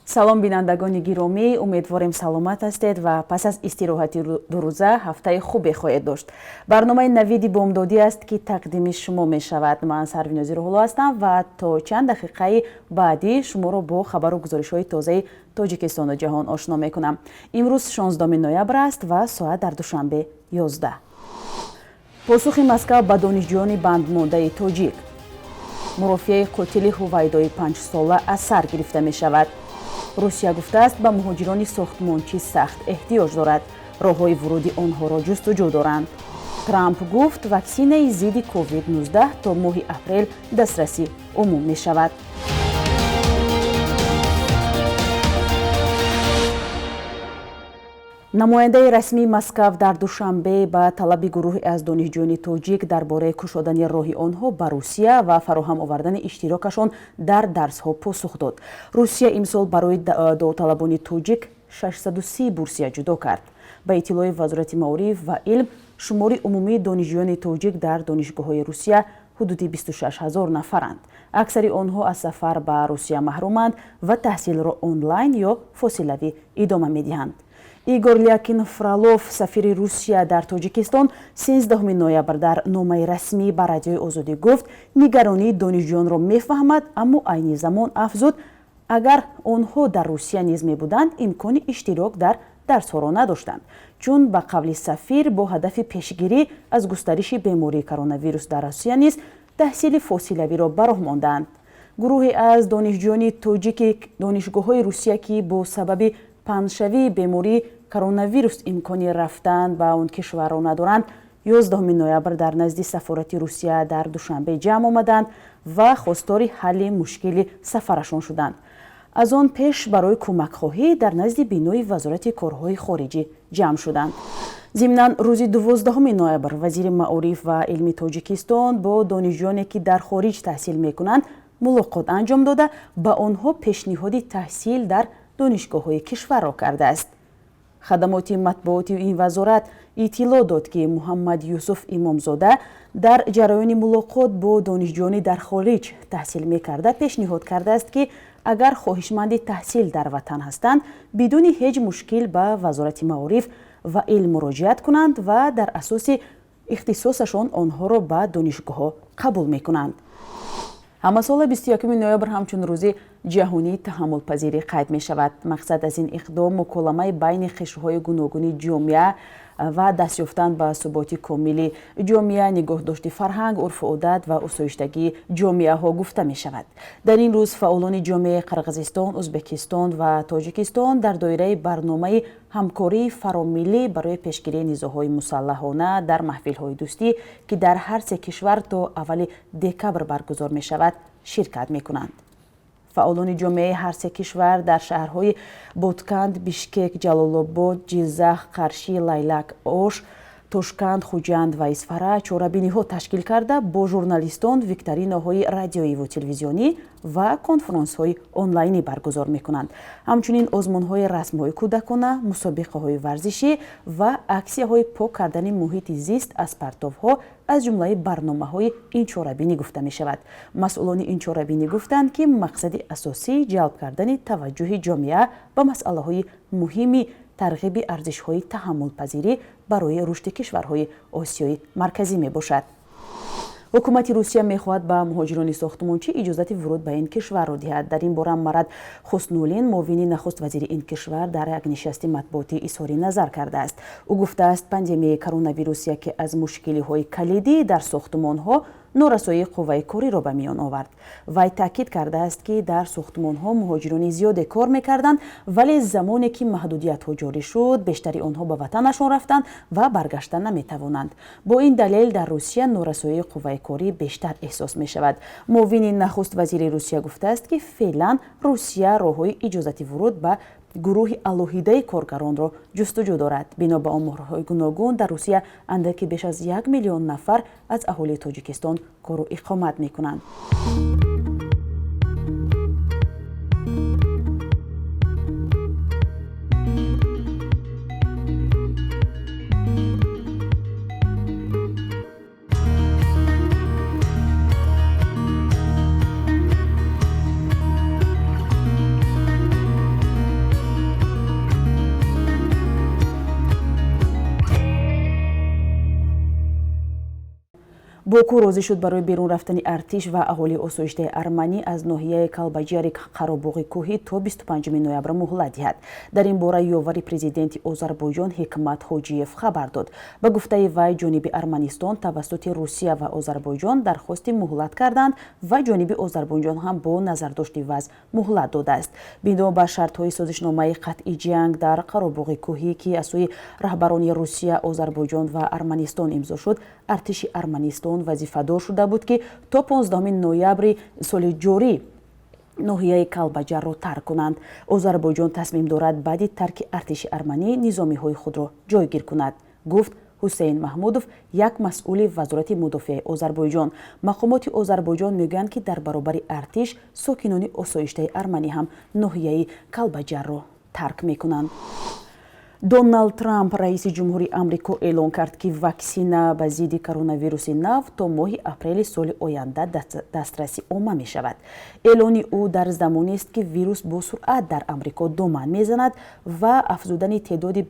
Салом, бинандагони гиромӣ. Умедворем, саломат ҳастед ва пас аз истироҳати дурӯза ҳафтаи хубе хоҳед дошт. Барномаи «Навиди бомдодӣ» аст, ки тақдими шумо мешавад. Ман Сарвинози Рӯҳулло ҳастам ва то чанд дақиқаи баъдӣ шуморо бо хабару гузоришҳои тозаи Тоҷикистону ҷаҳон ошно мекунам. Имрӯз 16 ноябр аст ва соат дар Душанбе 11. Посухи Москав ба донишҷӯёни бандмондаи тоҷик. Мурофиаи қотили ҳувайдои 5-сола аз сар гирифта мешавад. Русия гуфтааст, ба муҳоҷирони сохтмончӣ сахт эҳтиёҷ дорад, роҳҳои вуруди онҳоро ҷустуҷӯ доранд. Трамп гуфт, ваксинаи зидди COVID-19 то моҳи апрел дастрасӣ умум мешавад. Намояндаи расмии Москав дар Душанбе ба талаби гурӯҳе аз донишҷӯёни тоҷик дар бораи кушодани роҳи онҳо ба Русия ва фароҳам овардани иштирокашон дар дарсҳо посух дод. Русия имсол барои довталабони тоҷик 630 бурсия ҷудо кард. Ба иттилои Вазорати маориф ва илм, шумори умумии донишҷӯёни тоҷик дар донишгоҳҳои Русия ҳудуди 26 ҳазор нафаранд. Аксари онҳо аз сафар ба Русия маҳруманд ва таҳсилро онлайн ё фосилавӣ идома медиҳанд. Игор Лякин Фролов, сафири Русия дар Тоҷикистон, 13 ноябр дар номаи расмӣ ба Радиои Озодӣ гуфт, нигаронии донишҷӯёнро мефаҳмад, аммо айни замон афзуд, агар онҳо дар Русия низ мебуданд, имкони иштирок дар дарсҳоро надоштанд, чун ба қавли сафир, бо ҳадафи пешгирӣ аз густариши бемории коронавирус дар Русия низ таҳсили фосилавиро ба роҳ мондаанд. Гурӯҳе аз донишҷӯёни тоҷики донишгоҳҳои Русия, ки бо сабаби паҳншавии бемории коронавирус имкони рафтан ба он кишварро надоранд, 11 ноябр дар назди сафорати Русия дар Душанбе ҷамъ омаданд ва хостори ҳалли мушкили сафарашон шуданд. Аз он пеш барои кӯмакхоҳӣ дар назди бинои Вазорати корҳои хориҷӣ ҷамъ шуданд. Зимнан, рӯзи 12 ноябр вазири маориф ва илми Тоҷикистон бо донишҷӯёне, ки дар хориҷ таҳсил мекунанд, мулоқот анҷом дода, ба онҳо пешниҳоди таҳсил дар донишгоҳҳои кишварро кардааст. Хадамоти матбуоти ин вазорат иттилоъ дод, ки Муҳаммад Юсуф Имомзода дар ҷараёни мулоқот бо донишҷӯёни дар хориҷ таҳсил мекарда пешниҳод кардааст, ки агар хоҳишманди таҳсил дар ватан ҳастанд, бидуни ҳеҷ мушкил ба Вазорати маориф ва илм муроҷиат кунанд ва дар асоси ихтисосашон онҳоро ба донишгоҳҳо қабул мекунанд. Ҳамасола 21 ноябр ҳамчун Рӯзи ҷаҳонии таҳаммулпазирӣ қайд мешавад. Мақсад аз ин иқдом муколамаи байни қишрҳои гуногуни ҷомеа ва дастёфтан ба суботи комили ҷомеа, нигоҳдошти фарҳанг, урфу одат ва осоиштагии ҷомеаҳо гуфта мешавад. Дар ин рӯз фаъолони ҷомеаи Қирғизистон, Ӯзбекистон ва Тоҷикистон дар доираи барномаи ҳамкории фаромиллӣ барои пешгирии низоъҳои мусаллаҳона дар маҳфилҳои дӯстӣ, ки дар ҳар се кишвар то аввали декабр баргузор мешавад, ширкат мекунанд. Фаъолони ҷомеаи ҳар се кишвар дар шаҳрҳои Ботканд, Бишкек, Ҷалолобод, Ҷиззах, Қаршӣ, Лайлак, Ош, Тошканд, Хуҷанд ва Исфара чорабиниҳо ташкил карда, бо журналистон викторинаҳои радиоиву телевизионӣ ва конфронсҳои онлайнӣ баргузор мекунанд. Ҳамчунин озмунҳои расмҳои кӯдакона, мусобиқаҳои варзишӣ ва аксияҳои пок кардани муҳити зист аз партовҳо аз ҷумлаи барномаҳои ин чорабинӣ гуфта мешавад. Масъулони ин чорабинӣ гуфтанд, ки мақсади асосӣ ҷалб кардани таваҷҷӯҳи ҷомеа ба масъалаҳои муҳими тарғиби арзишҳои таҳаммулпазирӣ барои рушди кишварҳои Осиёи Марказӣ мебошад. Ҳукумати Русия мехоҳад ба муҳоҷирони сохтмончӣ иҷозати вуруд ба ин кишварро диҳад. Дар ин бора Марат Хуснуллин, муовини нахуст вазири ин кишвар, дар як нишасти матбуотӣ изҳори назар кардааст. Ӯ гуфтааст, пандемияи коронавирус яке аз мушкилиҳои калидӣ дар сохтмонҳо норасоии қувваи кориро ба миён овард. Вай таъкид кардааст, ки дар сохтмонҳо муҳоҷирони зиёде кор мекарданд, вале замоне ки маҳдудиятҳо ҷорӣ шуд, бештари онҳо ба ватанашон рафтанд ва баргашта наметавонанд. Бо ин далел дар Русия норасоии қувваи корӣ бештар эҳсос мешавад. Муовини нахуст вазири Русия гуфтааст, ки феълан Русия роҳҳои иҷозати вуруд ба гурӯҳи алоҳидаи коргаронро ҷустуҷӯ дорад. Бино ба оморҳои гуногун, дар Русия андаки беш аз 1 миллион нафар аз аҳолии Тоҷикистон кору иқомат мекунанд. Боку розӣ шуд барои берун рафтани артиш ва аҳолии осоиштаи арманӣ аз ноҳияи Калбаҷари Қаробоғи кӯҳӣ то 25 ноябр муҳлат диҳад. Дар ин бора ёвари президенти Озарбойҷон Ҳикмат Ҳоҷиев хабар дод. Ба гуфтаи вай, ҷониби Арманистон тавассути Русия ва Озарбойҷон дархости муҳлат карданд ва ҷониби Озарбойҷон ҳам бо назардошти вазъ муҳлат додааст. Бино ба шартҳои созишномаи қатъи ҷанг дар Қаробоғи кӯҳӣ, ки аз сӯи раҳбарони Русия, Озарбойҷон ва Арманистон имзо шуд, артиши Арманистон вазифадор шуда буд, ки то 15 ноябри соли ҷорӣ ноҳияи Калбаҷарро тарк кунанд. Озарбойҷон тасмим дорад баъди тарки артиши арманӣ низомиҳои худро ҷойгир кунад, гуфт Ҳусейн Маҳмудов, як масъули вазорати мудофиаи Озарбойҷон. Мақомоти Озарбойҷон мегӯянд, ки дар баробари артиш сокинони осоиштаи арманӣ ҳам ноҳияи Калбаҷарро тарк мекунанд. Доналд Трамп, раиси ҷумҳури Амрико, эълон кард, ки ваксина ба зидди коронавируси нав то моҳи апрели соли оянда дастраси омма мешавад. Эълони ӯ дар замонест, ки вирус бо суръат дар Амрико доман мезанад ва афзудани теъдоди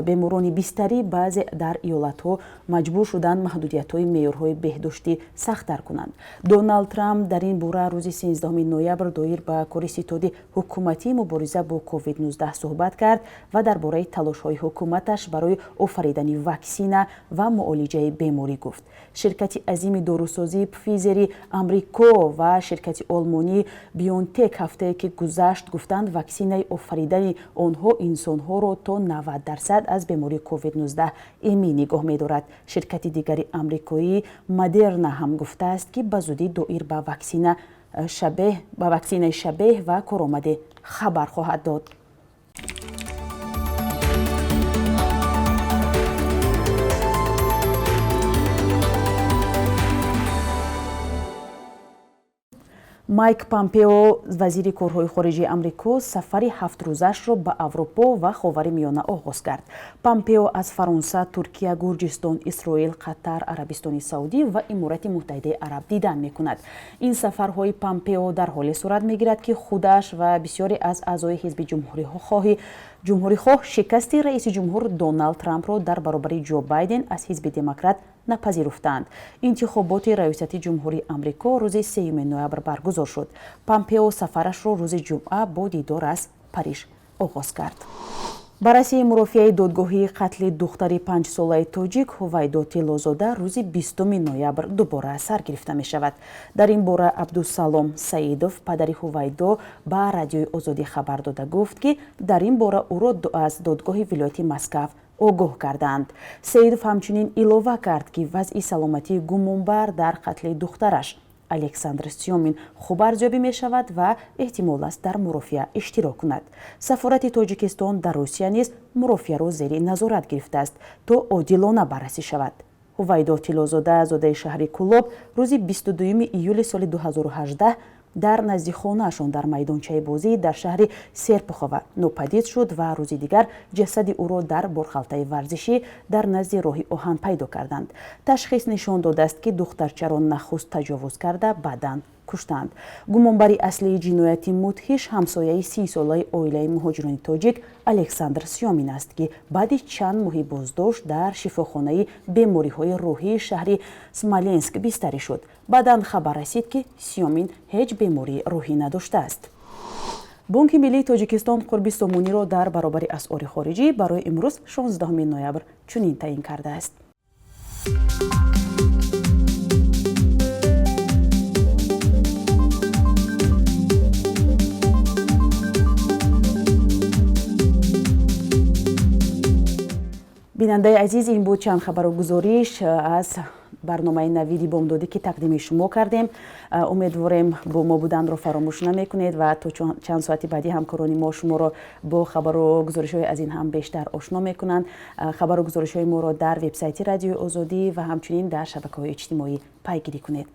беморони бистарӣ баъзе дар иёлатҳо маҷбур шуданд маҳдудиятҳои меъёрҳои беҳдоштӣ сахттар кунанд. Доналд Трамп дар ин бора рӯзи 13 ноябр доир ба кори ситоди ҳукуматии мубориза бо COVID-19 суҳбат кард ва дар бораи талошҳои ҳукуматаш барои офаридани ваксина ва муолиҷаи беморӣ гуфт. Ширкати азими дорусозии Пфизери Амрико ва ширкати олмонӣ Бионтек ҳафтае ки гузашт гуфтанд, ваксинаи офаридани онҳо инсонҳоро то 90% аз бемории COVID-19 эмин нигоҳ медорад. Ширкати дигари амрикоӣ Модерна ҳам гуфтааст, ки ба зудӣ доир ба ваксинаи шабеҳ ва коромаде хабар хоҳад дод. Майк Помпео, вазири корҳои хориҷии Амрико, сафари ҳафтрӯзашро ба Аврупо ва Ховари Миёна оғоз кард. Помпео аз Фаронса, Туркия, Гурҷистон, Исроил, Қатар, Арабистони Саудӣ ва Иморати Муттаҳидаи Араб дидан мекунад. Ин сафарҳои Помпео дар ҳоле сурат мегирад, ки худаш ва бисёре аз аъзои ҳизби ҷумҳурихоҳ шикасти раиси ҷумҳур Доналд Трампро дар баробари Ҷо Байден аз ҳизби демократ напазируфтанд. Интихоботи раёсати ҷумҳурии Амрико рӯзи 3 ноябр баргузор шуд. Помпео сафарашро рӯзи ҷумъа бо дидор аз Париж оғоз кард. Баррасии мурофиаи додгоҳии қатли духтари панҷсолаи тоҷик Ҳувайдо Тиллозода рӯзи 20 ноябр дубора сар гирифта мешавад. Дар ин бора Абдусалом Саидов, падари Ҳувайдо, ба Радиои Озодӣ хабар дода гуфт, ки дар ин бора ӯро аз додгоҳи вилояти Москав огоҳ кардаанд. Саидов ҳамчунин илова кард, ки вазъи саломатии гумонбар дар қатли духтараш Александр Сёмин хуб арзёбӣ мешавад ва эҳтимол аст дар мурофиа иштирок кунад. Сафорати Тоҷикистон дар Русия низ мурофиаро зери назорат гирифтааст, то одилона баррасӣ шавад. Ҳувайдо Тиллозода, зодаи шаҳри Кулоб, рӯзи 22 июли соли 2018 дар назди хонаашон дар майдончаи бозӣ дар шаҳри Серпухова нопадид шуд ва рӯзи дигар ҷасади ӯро дар борхалтаи варзишӣ дар назди роҳи оҳан пайдо карданд. Ташхис нишон додааст, ки духтарчаро нахуст таҷовуз карда, баъдан куштанд. Гумонбари аслии ҷинояти мудҳиш ҳамсояи 30-солаи оилаи муҳоҷирони тоҷик Александр Сёмин аст, ки баъди чанд моҳи боздошт дар шифохонаи бемориҳои рӯҳии шаҳри Смоленск бистарӣ шуд. Баъдан хабар расид, ки Сёмин ҳеҷ бемории рӯҳӣ надоштааст. Бонки миллии Тоҷикистон қурби сомониро дар баробари асъори хориҷӣ барои имрӯз 16 ноябр чунин таъин кардааст. Бинандаи азиз, ин буд чанд хабару гузориш аз барномаи Навиди бомдодӣ, ки тақдими шумо кардем. Умедворем, бо мо буданро фаромӯш намекунед ва то чанд соати баъдӣ ҳамкорони мо шуморо бо хабару гузоришҳои аз ин ҳам бештар ошно мекунанд. Хабару гузоришҳои моро дар вебсайти Радиои Озодӣ ва ҳамчунин дар шабакаҳои иҷтимоӣ пайгирӣ кунед.